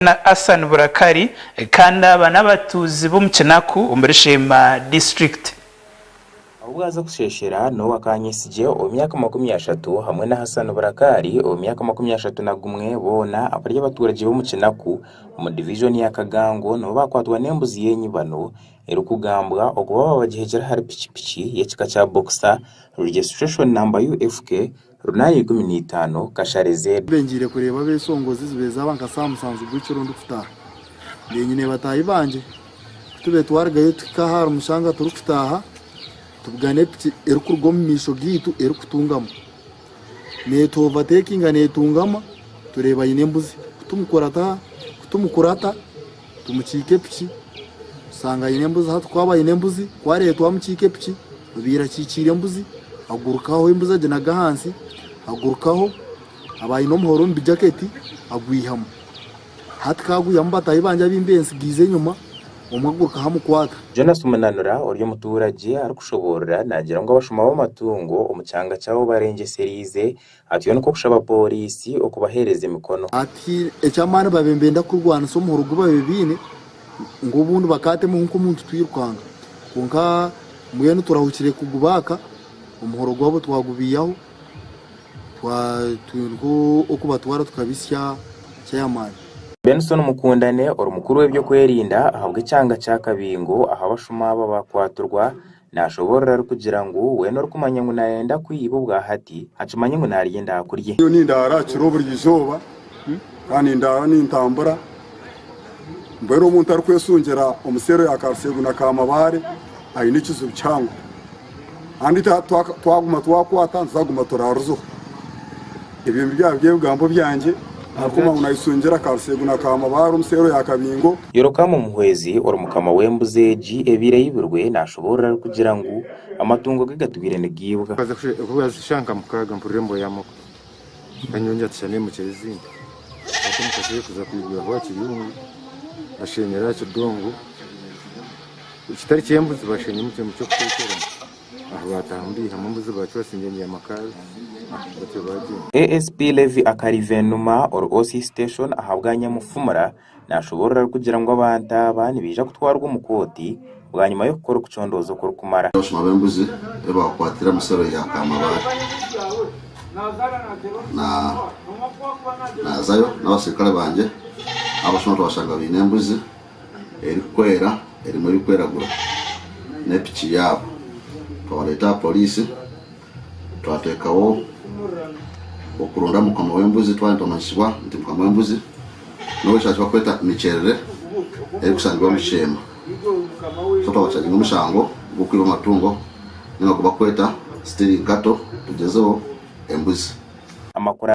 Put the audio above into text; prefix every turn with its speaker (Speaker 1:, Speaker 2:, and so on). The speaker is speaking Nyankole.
Speaker 1: Na Hassan Burakari kandi aba n'abatuuzi b'omu Kinaku omuri Sheema disiturikiti.
Speaker 2: Abu bwaza kusheeshera n'owa Kanyesigye ow'emyaka 30 hamwe na Hassan Burakari ow'emyaka 31 boona abari abaturagye b'omu Kinaku omu divijoni ya Kagango nibo baakwatwa n'embuzi y'enyibano erikugambwa okuba baabagihekire ahari pikipiki y'ekika kya Boxer registration number UFK 815 Kashare Z.
Speaker 3: Mbe ngiire kureeba ab'esongozi zibaire zaaba nka saaha musanju gw'ekiro ndikutaaha. Mbe nyine bataahi bangye. Ku tubaire twarugayo tuhika aha Rumushanga turikutaaha, tubugana epiki erikuruga omu maisho gaitu erikutungama. Neetu overtakinga neetungama, tureeba aine embuzi. Ku tumukurata, ku tumukurata tumukiika epiki, tushanga aine embuzi. Hati ku aba aine embuzi, ku areeba twamukiika epiki, obaire akikiire embuzi, agurukaho embuzi aginaga ahansi, agurukaho, aba aine omuhoro omu bijaketi, agwihamu. Hati ku agwihamu bataahi bangye abu mbaire ntsigiize enyima, omwe agurukaho amukwata.
Speaker 2: Jonas Munanura ori omutuuragye arikushoboorora naagira ngu abashuma b'amatungo omu kyanga kyabo barengyesereize atyo nikwo kushaba pooriisi okubaheereza emikono.
Speaker 3: Hati eky'amaani babaire nibenda kurwanisa omuhoro ogu babaire baine ngu obundi bakaatemaho nk'omuntu twirukanga. Kwonka mbwenu turahukire kugubaaka, omuhoro gwabo twagubiihaho, nikwo okubatwara tukabitsya chairman.
Speaker 2: Benson Mukundane ori mukuru w'eby'okwerinda ahabw'ekyanga kya Kabingo ahu abashuma aba bakwatirwa Naashoboorora arikugira ngu weena orikumanya ngu naayenda kwiba obwa hati, akimanye ngu naarya endaakurye.
Speaker 4: Nyowe nindaara aha kiro buri izooba kandi nindaara nintambura. Mbwenu omuntu arikwesungira omu seero ya Karuseegu na Kamabare aine ekizibu kihango. Kandi twaguma twakwata nituzaguma turaruzeho. Ebyo nibyo byaba biri ebigambo byangye ahabw'okuba ngu nayesungira Karuseegu na Kamabare omu seero ya Kabingo.
Speaker 2: Yorokamu Omuhwezi ori mukama w'embuzi egi ebaire eibirwe nashoboorora arikugira ngu amatungo ge gatwire nigaibwa.
Speaker 5: Kuba nka mukaaga mpurira embwa yamoka kanyongyera ati shana emukye ezindi ati omu kuza kwigura aho aha kiyungu bashenyera aha kidongo kitari ky'embuzi bashenyamu ekintu ky'okuteekyeramu. Ahu baataahamu baihamu embuzi baacwa singyengi ya makazi batyo baagyenda.
Speaker 2: ASP Levi Akarivenuma ori OC Station ahabwa Nyamufumura nashoboorora arikugira ngu abantu aba nibaija kutwarwa omu kooti bwanyima y'okukora okucondooza okurikumara.
Speaker 6: Abashuma b'embuzi abu baakwatire omu sero ya Kamabare na naazayo n'abaserukare bangye, abashuma twabashanga baine embuzi. erikwera erimu ebirikwiragura n'epiki yaabo. Twabareeta aha poriisi twateekaho okuronda mukama w'embuzi twaba nitwamanyisibwa nti mukama w'embuzi n'ow'ekyaro eki barikweta Mikyerere erikushangibwa omu Sheema. So twabakyajinga omushango gw'okwiba amatungo ninga ogu barikweta stealing cattle tugyezeho embuzi.
Speaker 2: Amakuru.